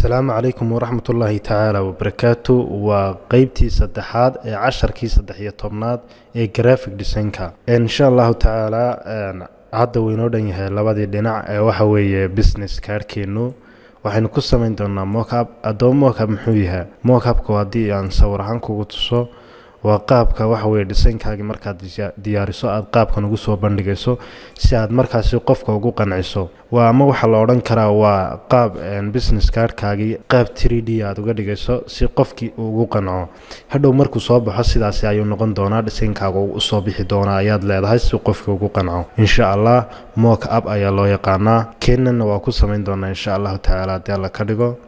Asalaamu calaykum waraxmatullaahi tacaala wabarakaatu. Waa qeybtii saddexaad ee casharkii 13aad ee graphic designka, insha Allahu tacaala. Hadda wuu inoo dhan yahay labadii dhinac ee waxa weeye business cardkeenu. Waxaynu ku samayn doonaa mockup. Haddaba mockup muxuu yahay? Mockupku, haddii aan sawir ahaan kugu tuso, waa qaabka waxa weye designkaagii markaad diyaariso aad qaabkan ugu soo bandhigayso si aad markaasi qofka ugu qanciso. Waa ama waxaa la odhan karaa waa qaab business cardkaagii qaab 3D aad uga dhigayso si qofkii uu ugu qanco. Hadhow markuu soo baxo sidaasi ayuu noqon doonaa, designkaaga usoo bixi doonaa ayaad leedahay si qofkii ugu qanco, insha Allah. Mock up ayaa loo yaqaanaa. Keenanna waa ku samayn doonaa, insha Allahu tacaala, haddii Alla ka dhigo.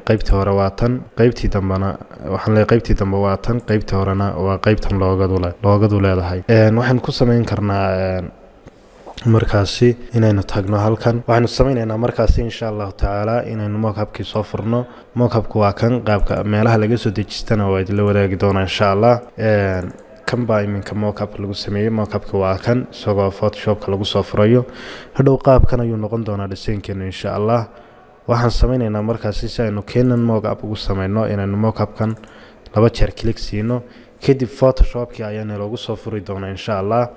Qeybtii hore waa tan, qeybtii dambena waxaan leeyahay qeybtii dambe waa tan, qeybtii horena waa qeybtan loogadu leedahay. Waxaan ku samayn karnaa markaasi inaynu tagno halkan. Waxaynu samaynaynaa markaasi, insha Allahu tacaala, inaynu mockupkii soo furno. Mockupku waa kan, qaabka meelaha laga soo dejistana waa idinla wadaagi doonaa, insha Allah. Kan baa iminka mockup lagu sameeyey. Mockupka waa kan, isagoo Photoshopka lagu soo furayo. Hadhow qaabkan ayuu noqon doonaa designkeenu, insha Allah. Waxaan sameyneynaa markaasi, si aynu kenan mockup ugu sameyno, inaynu mockupkan laba jeer click siino. Kadib Photoshopkii ayaana loogu soo furi doonaa, insha Allah.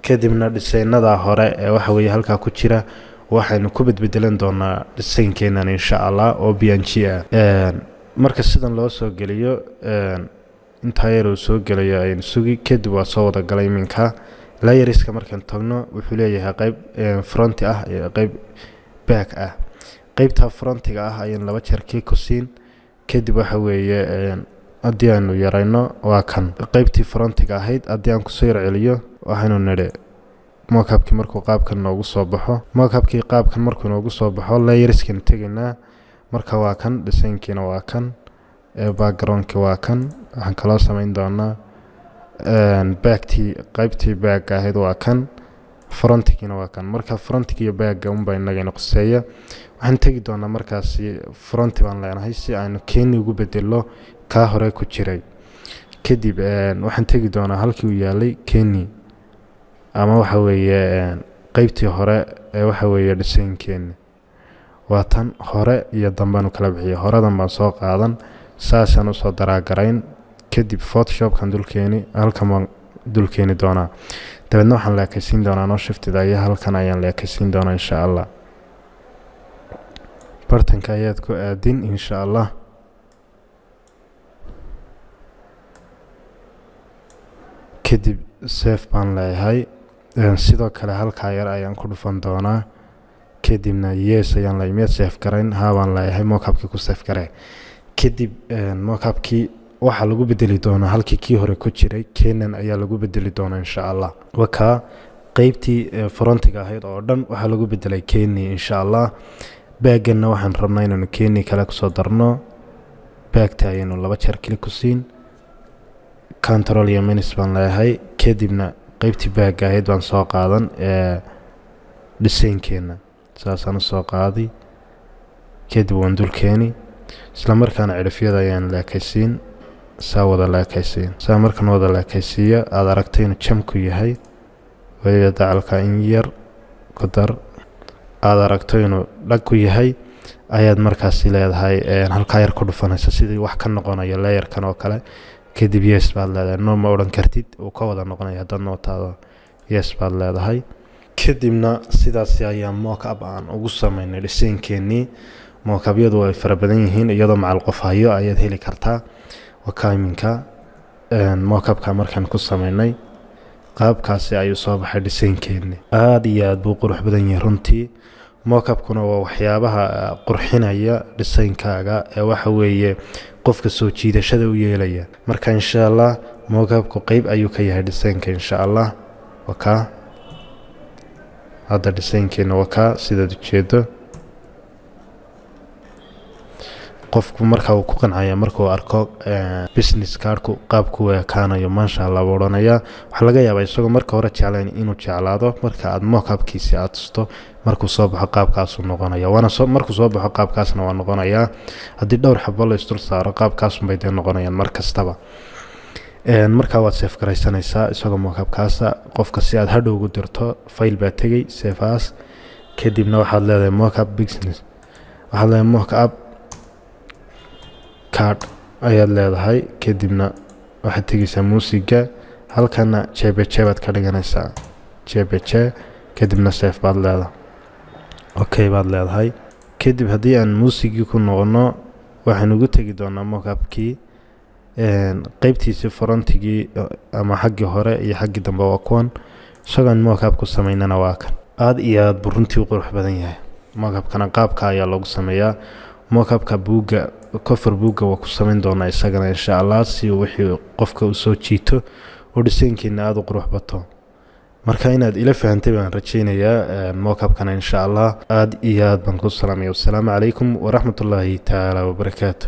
Kadibna dhisaynada hore ee waxa weeye halkaa ku jira waxaynu ku bedbedelan doonaa dhisaynkeenan, insha Allah, oo PNG ah. Marka sidan loo soo geliyo, intaa yar uu soo gelayo aynu sugi. Kadib waa soo wada galay. Iminka layerska markaan tagno, wuxuu leeyahay qeyb front ah iyo qeyb back ah. Qeybta frontiga ah ayaan laba jeer click ku siin. Kadib waxa weeye haddii aanu yarayno, waa kan qeybtii frontiga ahayd. Haddii aan kusoo yar celiyo, waxaynu nidhi mockupkii markuu qaabkan noogu soo baxo, mockupkii qaabkan markuu noogu soo baxo, layerskan tegaynaa. Marka waa kan, designkiina waa kan, backgroundki waa kan. Waxaan kaloo samayn doonaa backtii, qaybtii backga ahayd waa kan, frontigiina waa kan. Marka frontiga iyo backga unbaa inagana quseeya. Waxaan tegi doonaa markaasi front baan leenahay si aynu keeni ugu bedelo kaa hore ku jiray. Kadib waxaan tegi doonaa halkii uu yaalay keni, ama waxa weeye qeybtii hore ee waxa weeye designkeeni. Waa tan, hore iyo dambeanu kala bixiyay. Horadan baan soo qaadan, saasaan usoo daraagarayn. Kadib Photoshopkan dulkeeni, halkan baan dulkeeni doonaa. Dabeedna waxaan leekaysiin doonaa no shiftida iyo halkan ayaan leekaysiin doonaa, insha Allah. Bartanka ayaad ku aadin, insha Allah. Kadib save baan leeyahay. Sidoo kale halkaa yar ayaan ku dhufan doonaa. Kadibna yes ayaan leeyahay. Miyaad save garayn? Haa baan leeyahay. Mockupkii ku save garee. Kadib mockupkii waxaa lagu bedeli doonaa halkii kii hore ku jiray, kenan ayaa lagu bedeli doonaa, insha Allah. Wakaa, qeybtii frontiga ahayd oo dhan waxaa lagu bedelay keni, insha Allah. Backganna waxaan rabnaa inaanu keni kale kusoo darno. Backta ayaynu laba jeer click ku siin, control iyo minus baan leeyahay. Kadibna qeybtii backga ahayd baan soo qaadan ee designkeena, saasaan usoo qaadi. Kadib waan dul keeni, isla markaana cidhifyada ayaan leekaysiin, saa wada leekaysiin. Saa markaan wada leekaysiiyo, aada aragtay inuu jamku yahay, weliba dacalka in yar ku dar, aada aragto inuu dhag ku yahay, ayaad markaasi leedahay halkaa yar ku dhufanaysa sidii wax ka noqonaya layerkan oo kale. Kadib yes baad leedahay. No ma odhan kartid, uu ka wada noqonaya haddaad nootaado. Yes baad leedahay. Kadibna sidaasi ayaa mock up aan ugu sameynay dhisaynkeenii. Mockupyadu ay fara badan yihiin, iyadoo macal qof hayo ayaad heli kartaa. Wakaa iminka mockupka markaan ku sameynay, qaabkaasi ayuu soo baxay dhisaynkeenii. Aada iyo aada buu qurux badan yahay runtii. Mockupkuna waa waxyaabaha qurxinaya dhisaynkaaga ee waxa weeye qofka soo jiidashada u yeelaya. Marka, insha Allah, mockupku qeyb ayuu ka yahay dhisaynka, insha Allah. Wakaa hadda dhisaynkeena, wakaa sidaad ujeedo. Qofku marka uu ku qancaya markuu arko business cardku qaabku u ekaanayo, maasha Allah buu odhanayaa. Waxaa laga yaabaa isagoo marka hore jeclayn inuu jeclaado marka aad mockupkiisi aad tusto. Markuu soo baxo qaabkaasuu noqonaya, waana soo markuu soo baxo qaabkaasna waa noqonayaa. Haddii dhowr xabo la isdul saaro, qaabkaasunbay dee noqonayaan mar kastaba. Markaa waad save garaysanaysaa isagoo mockupkaasa qofka si aad hadhow ugu dirto. File baa tegey, save as, kadibna waxaad leedahay mockup business, waxaad leedahay mockup Card ayaad leedahay, kadibna waxaad tegeysaa muusiga. Halkana JPG baad ka dhiganaysaa, JPG, kadibna save baad leedahay, okay baad leedahay. Kadib haddii aan muusigii ku noqono, waxaan ugu tegi doonaa mockupkii qeybtiisii, frontigii ama xaggii hore iyo xaggii dambe waa kuwan. Isagoon mockup ku sameynana waa kan. Aada iyo aada buu runtii u qurux badan yahay. Mockupkana qaabka ayaa loogu sameeyaa. Mockupka buugga, cover buugga, waa ku sameyn doonaa isagana, insha Allah, si wixii qofka usoo jiito oo designkiina aada u qurux bato. Marka inaad ila fahantay baan rajeynayaa mockupkana, insha Allah. Aada iyo aad baan ku salaamaya. Wasalaamu calaykum waraxmatullaahi tacaala wabarakaatu.